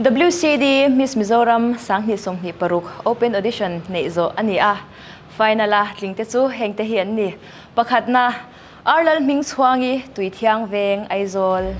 WCD Miss Mizoram 2026 Open Audition neih zawh a ni a, final-a tlingte chu hengte hi an ni. Pakhatna, Ar Lalhmingchhuangi, Tuithiang Veng, Aizawl.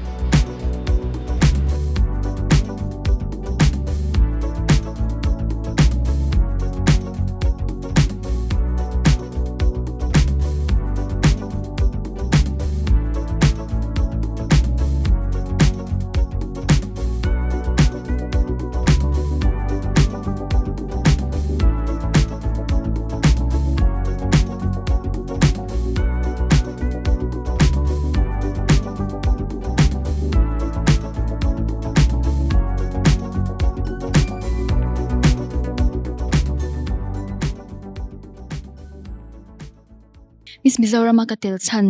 Miss Mizoram a ka tel chhan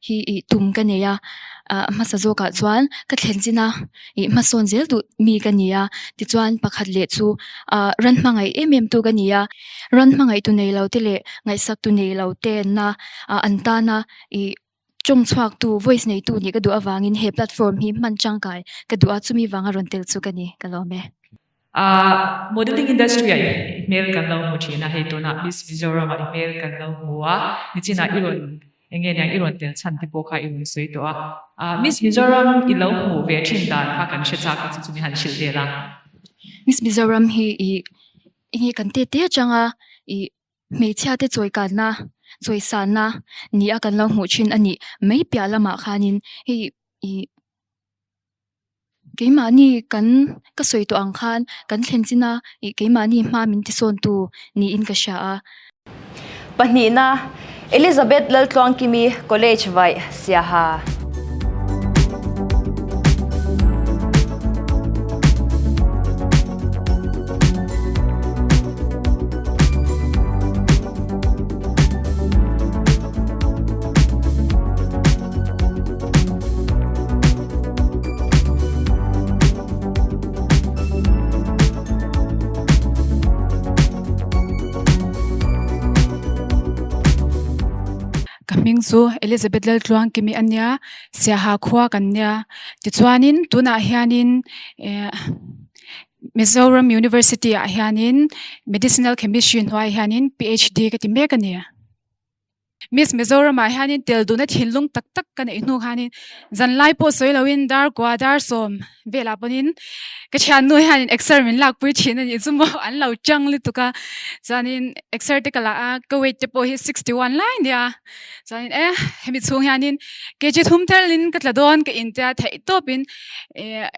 hi ih tum ka nei a ah hmasa zawkah chuan ka thlen chin a ih hmasawn zel duh mi ka ni a tichuan pakhat leh chu ah ran hmangaih em em tu ka ni a ran hmangaih tu nei lo te leh ngaihsak tu nei lo te na ah an tana ih tawng chhuak tu voice nei tu nih ka duh avangin he platform hi hman tangkai ka duh a chumi vanga rawn tel chu ka ni ka lawm e. Ahh modelling industry ah i hmel kan lo hmu thin a, hei tunah Miss Mizoram ah i hmel kan lo hmu a, nichinah i rawn eng nge niang i rawn tel chhan te pawh kha i rawn sawi tawh a. Ahh Miss Mizoram i lo hmuh ve thin dan kha kan hre chak a chu chu mi han hrilh vel a. Miss Mizoram hi i eng nge kan tete atanga i hmeichhia te chawikanna chawisanna ni a kan lo hmuh thin a nih mai piah lamah khanin hei i Keimahni kan ka sawi tawh ang khan kan thlen chin a, ih keimahni hma min tisawntu niin ka hria a. Pahnihna, Elizabeth Laltluangkimi College vaih Siaha. Ka hming chu Elizabeth Laltluangkimi a nia, Siaha khua kan nia. Tichuanin tunah hianin eh Mizoram University ah hianin Medicinal Chemistry hnuaiah hianin PhD ka ti mek a ni. Miss Mizoram ah hianin tel duhna thinlung tak tak ka neih hnu khanin zanlai pawh sawi loin dar kua dar sawm velah pawhin ka thiannu hianin exer min lakpui thin a nih chu maw an lo chang lutuk a chuanin exer te ka la a ka weight te pawh hi 61 lai a nia chuanin e hemi chhung hianin kg thum telin ka tla dawn ka intia theih tawpin eh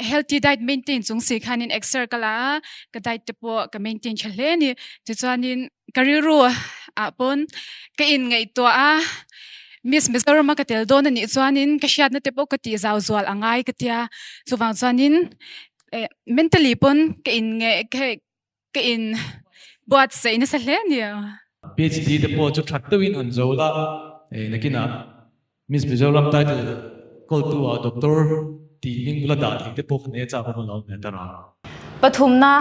healthy diet maintain chung si khanin exer ka la a ka diet te pawh ka maintain tha hle a ni tichuanin Ka rilru ah pawn ka in ngaihtuah a, Miss Mizoram a ka tel dawn a nih chuanin ka hriatna te pawh ka tih zau zual a ngai ka tia, chuvang chuanin eh mentally pawn ka in nge ka in buatsaih nasa hle a ni. PhD te pawh chu that deuhin han zo la, eh nakinah Miss Mizoram title kawltu ah Doctor tih hming bula dah thei te pawh kha nei a chak awm a lo awm leh ta rang. Pathumna,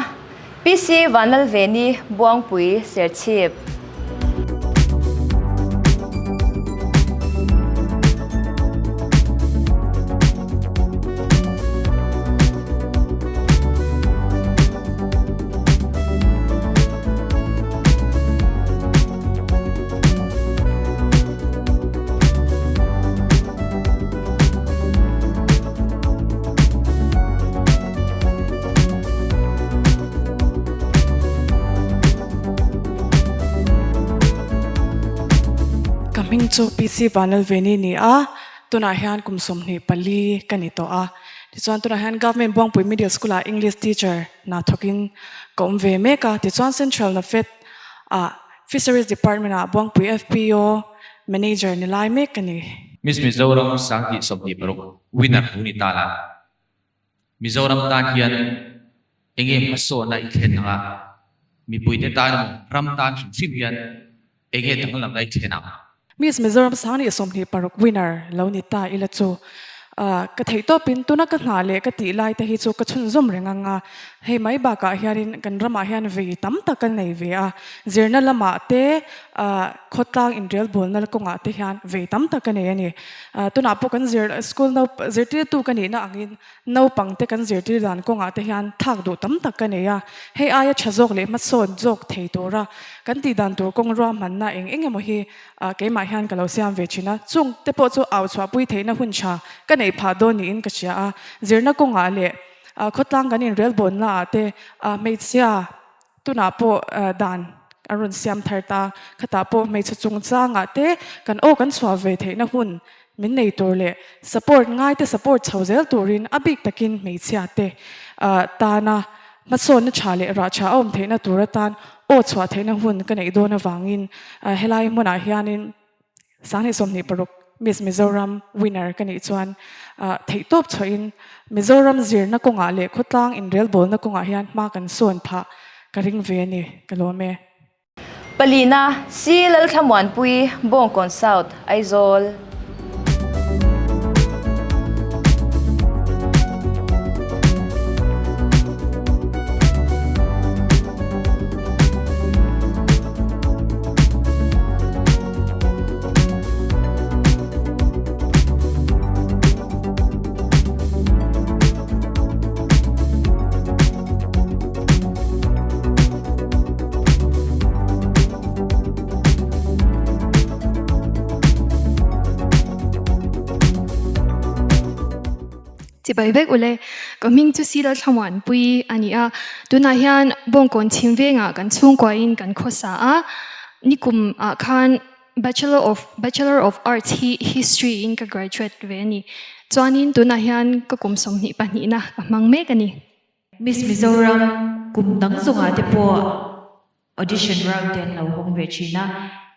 PC Vanlalveni Buangpui Serchhip. Ka hming chu PC Vanlalveni ni a, tunah hian kum 24 ka ni tawh a. Tichuan tunah hian Government Buangpui Middle School ah English teacher hna thawkin ka awm ve mek a. Tichuan Central NAFED ah Fisheries Department ah Buangpui FPO Manager ni lai mek ka ni. Miss Mizoram 2026 winner hu ni ta la, Mizoram tan hian enge hmasawnna i thlen anga, mipuite tan emaw ram tan hrim hrim hian enge danglamna i thlen ang? Miss Mizoram 2026 winner lo ni ta ila chu ka theih tawpin tuna ka hna leh ka tih lai te hi chu ka chhunzawm reng ang a, hei mai bakah hianin kan ramah hian vei tam tak ka nei ve a, zirna lamah te Khawtlang inrelbawlna kawngah te hian vei tam tak a nei a ni. Tunah pawh kan zir school nau zirtirtu ka nihna angin naupang te kan zirtir dan kawngah te hian thlak duh tam tak ka nei a. Hei aia tha zawk leh hmasawn zawk thei tura kan tih dan tur kawng ruahmanna eng eng emaw hi keimah hian ka lo siam ve thin a. Chung te pawh chu au chhuahpui theihna hun tha ka neih phah dawn niin ka hria a. Zirna kawngah leh khawtlang kan inrelbawnna ah te hmeichhia Tunah pawh dan an rawn siam thar ta. Khatah pawh hmeichhe chungchangah te kan aw kan chhuah ve theihna hun min nei tur leh support ngaite support chho zel turin a bik takin hmeichhia te tana hmasawnna tha leh rah tha a awm theihna tur atan aw chhuah theihna hun ka neih dawn avangin helai hmunah hianin Sanghnih 26 Miss Mizoram winner ka nih chuan theihtawp chhuahin Mizoram zirna kawngah leh khawtlang inrelbawlna kawngah hian hma kan sawn phah ka ring ve a ni, ka lawm e. Palina, C Lalthlamuanpui, Bawngkawn South, Aizawl. Chibai vek ule, ka hming chu Sila Thlamuanpui a ni a, tunah hian Bawngkawn chhim vengah kan chhungkuain kan khawsa a, nikum ah khan Bachelor of Bachelor of Arts hi History in ka graduate ve a ni. Chuanin tunah hian ka kum 22 na ka hmang mek a ni. Miss Mizoram kum dang zawngah te pawh audition round te an lo hawng ve thin a,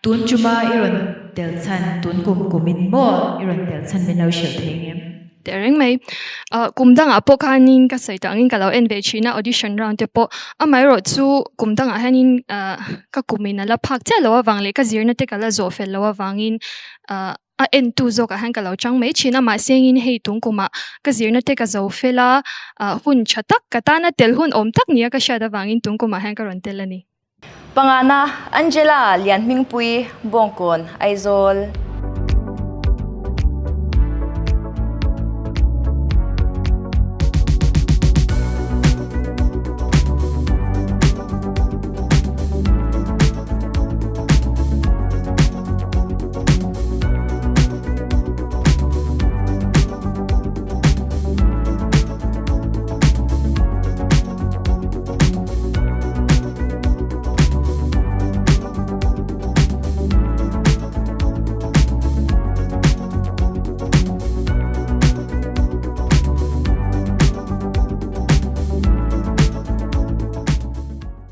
tun chuma i rawn tel chhan tun kum kumin maw i rawn tel chhan min lo hrilh thei ngem? Teh reng mai. Kum dangah pawh khanin ka sawi tangin ka lo en ve thin a audition round te pawh. Amaherawh chu kum dangah hianin ka kumin a la phak chiah lo avang leh ka zirna te ka la zawh fel lo avangin a entu zawkah hian ka lo chang mai thin a. Mahse engin hei tun kumah ka zirna te ka zo fel a, hun tha tak ka tana tel hun awm tak nia ka hriat avangin tun kumah hian ka rawn tel a ni. Pangana, Angela Lianhmingpui, Bawngkawn, Aizawl.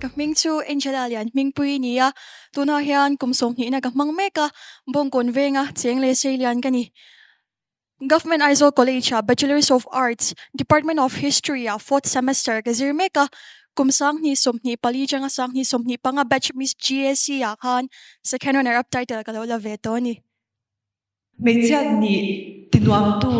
Ka hming chu Angela Lianhmingpui ni a, tunah hian kum sawmhnihna ka hmang mek a, Bawngkawn venga cheng leh Seilian ka ni. Government Aizawl College ah Bachelors of Arts, Department of History ah fourth semester ka zir mek a, kum 2024 atanga 2025 batch Miss GAC ah khan second runner up title ka lo la ve tawh a ni. Hmeichhiat nih tinuamtu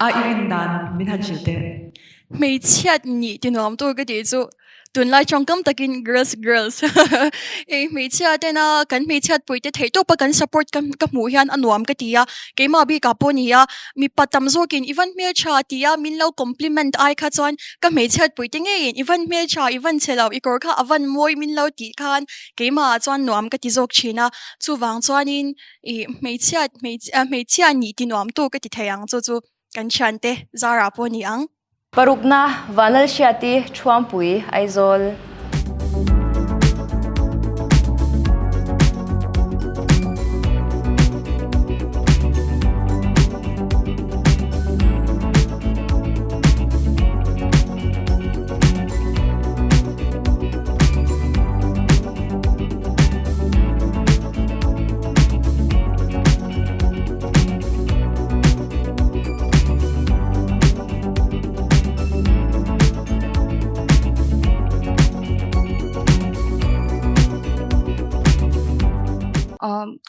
a i rin dan min han hrilh teh. Hmeichhiat nih tinuamtu ka tih chu Tunlai tawngkam takin girls girls hei hmeichhia tena kan hmeichhiat puite theih tawpa kan support ka ka hmuh hian a nuam ka ti a, keimah bikah pawh ni a, mipa tam zawkin i van hmeltha ti a min lo compliment ai kha chuan ka hmeichhiat puite ngeiin i van hmeltha i van chhe lo i kawr kha a van mawi min lo tih khan keimah ah chuan nuam ka ti zawk thin a, chuvang chuanin ih hmeichhiat hmeichhia nih ti nuam tu ka ti thei ang chu chu kan thiante zarah pawh a ni ang. Parukna, Vanlalhriati, Thuampui, Aizawl.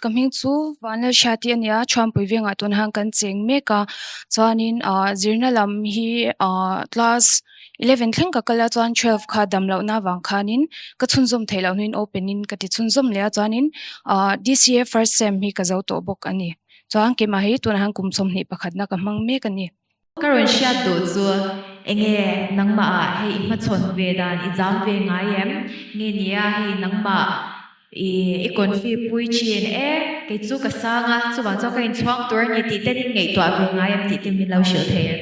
Ka hming chu Vanlalhriati a ni a, Thuampui vengah tun hian kan cheng mek a, chuanin ah zirna lam hi ah class. 11 thleng ka kal a chuan 12 kha dam lohna avang khanin ka chhunzawm theih loh hnuin open in ka ti chhunzawm leh a chuanin ah DCA first sem hi ka zo tawh bawk a ni. Chuan keimah hi tunah hian kum 21 pakhatna ka hmang mek a ni. Ka rawn hriat duh chu enge nangmah ah hei i hmachhawn ve dan i zam ve ngai em? Nge nia hei nangmah i i confi pui thin e, kei chu ka sang a, chuvang chuan ka inchhuang tur a ni tih ten in ngaihtuah ve ngai em tih te min lo hrilh thei em?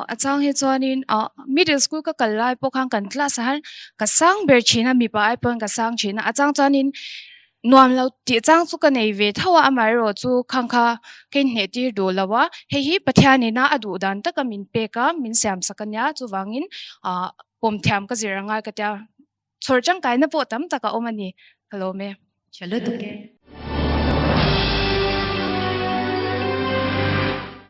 A chang hi chuanin middle school ka kal lai pawh khan kan class ah hian ka sang ber thin a, mipa ai pawhin ka sang thin a, a chang chuanin Nuam lo tih chang chu ka nei ve tho a, amaherawh chu khang kha ka inhneh tir duh lo a, hei hi Pathianin a a duh dan taka min pek a, min siam sak a nia, chuvangin ah pawm thiam ka zir angai ka tia, chhawr tangkaina pawh tam tak a awm a ni, ka lawm e. Tha lutuk e.